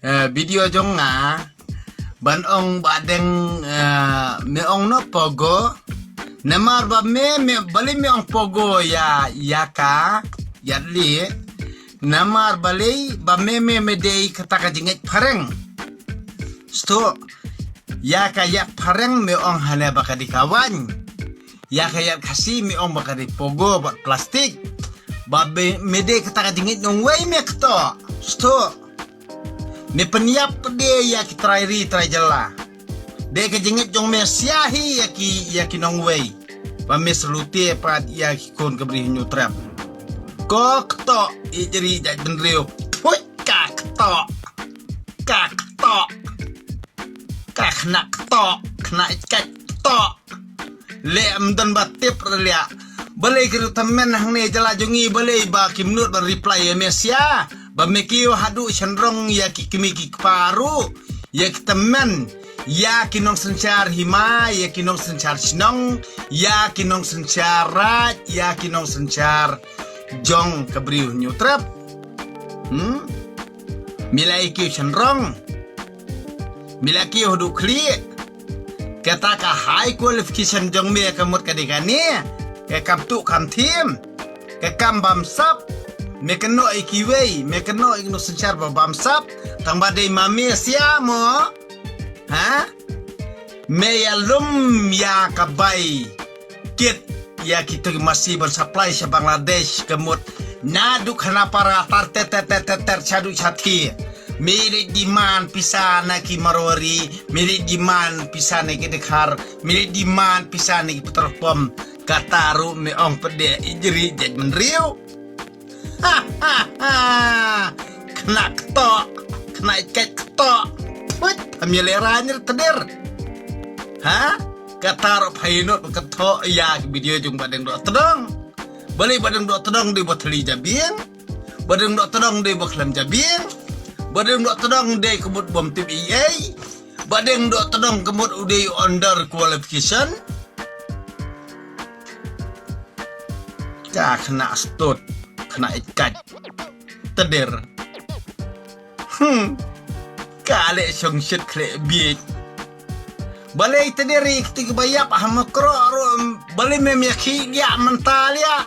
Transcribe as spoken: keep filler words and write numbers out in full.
Eh, video jong nga ban ong ba deng, eh, me ong no pogo. Namar ba me, me balei me ong pogo ïa, ïa ka ïaid lieh. Namar balei ba me, me, me dei kata ka jingngeit phareng. Sdang ïa ka ïaid phareng me ong hane ba ka dei ka waiñ. Ïa ka ïaid Khasi me ong ba ka dei pogo bad plastik. Ba me, me dei kata ka jingngeit nongwei me kto. Sdang me pynïap pat de ïa ki trai ri trai jylla. Dei ka jingngeit jong me sia hi ïa ki, ïa ki nongwei. Ba me shlur te pat ïa ki khun ka Bri Hynñiewtrep. Ko kto ïeit ri jaitbynriew. Phuit ka kto. Ka kto. Ka khynnah kto. Khynnah ïeit kto. Leh ym don ba tip re liah. Balei ki ruh tymmen hangne jylla jong ngi balei ba kim nud ban reply ïa me sia. Ba me kiew haduh shynrong ïa ki kmie ki kpa ruh. Ïa ki tymmen. Ïa ki nongsynshar hima, ïa ki nongsynshar shnong, ïa ki nongsynshar raid, ïa ki nongsynshar jong ka Bri Hynñiewtrep. Hmm? Me la ïa kiew shynrong. Me la kiew haduh khlieh. Kata ka high qualification jong me ka mut ka dei kane. Ka kam tuh kam thiem. Ka kam bamsap. Me kynnoh ïa kiwei, me kynnoh ïa ki nongsynshar ba bamsap. Tang ba dei ma me sia mo. Ha? Me ïalum ïa ka bai kit ïa kito ki masi ban supply sha Bangladesh ka mut. Naduh Khanapara tar ter ter ter ter ter shaduh shathie. Me leit demand pisa na ki Marwari, me leit demand pisa na ki Dkhar, me leit demand pisa na ki petrol pump. Kata ruh me ong pat de ïeit ri jaitbynriew. Ha ha ha. Khynnah kto, khynnah ïeit kto. Phuit, pha me lehrain re tdir. Ha? Kata ruh pha ïehnoh ba kyntoh ïa ki video jong Bah Deng Dohtdong. Balei Bah Deng Dohtdong dei ba thylli jabieng. Bah Deng Dohtdong dei ba khlem jabieng. Bah Deng Dohtdong dei ka mut bym tip ei ei. Bah Deng Dohtdong ka mut u dei under qualification. Ka khynnah stud, khynnah ïeit kait. Tdir. Hmm. Ka leh shong shit khleh bieit. Balei tdir ïa kito kiba ïap ha Mawkroh ruh, balei mem ïakhih ïa mynta liah.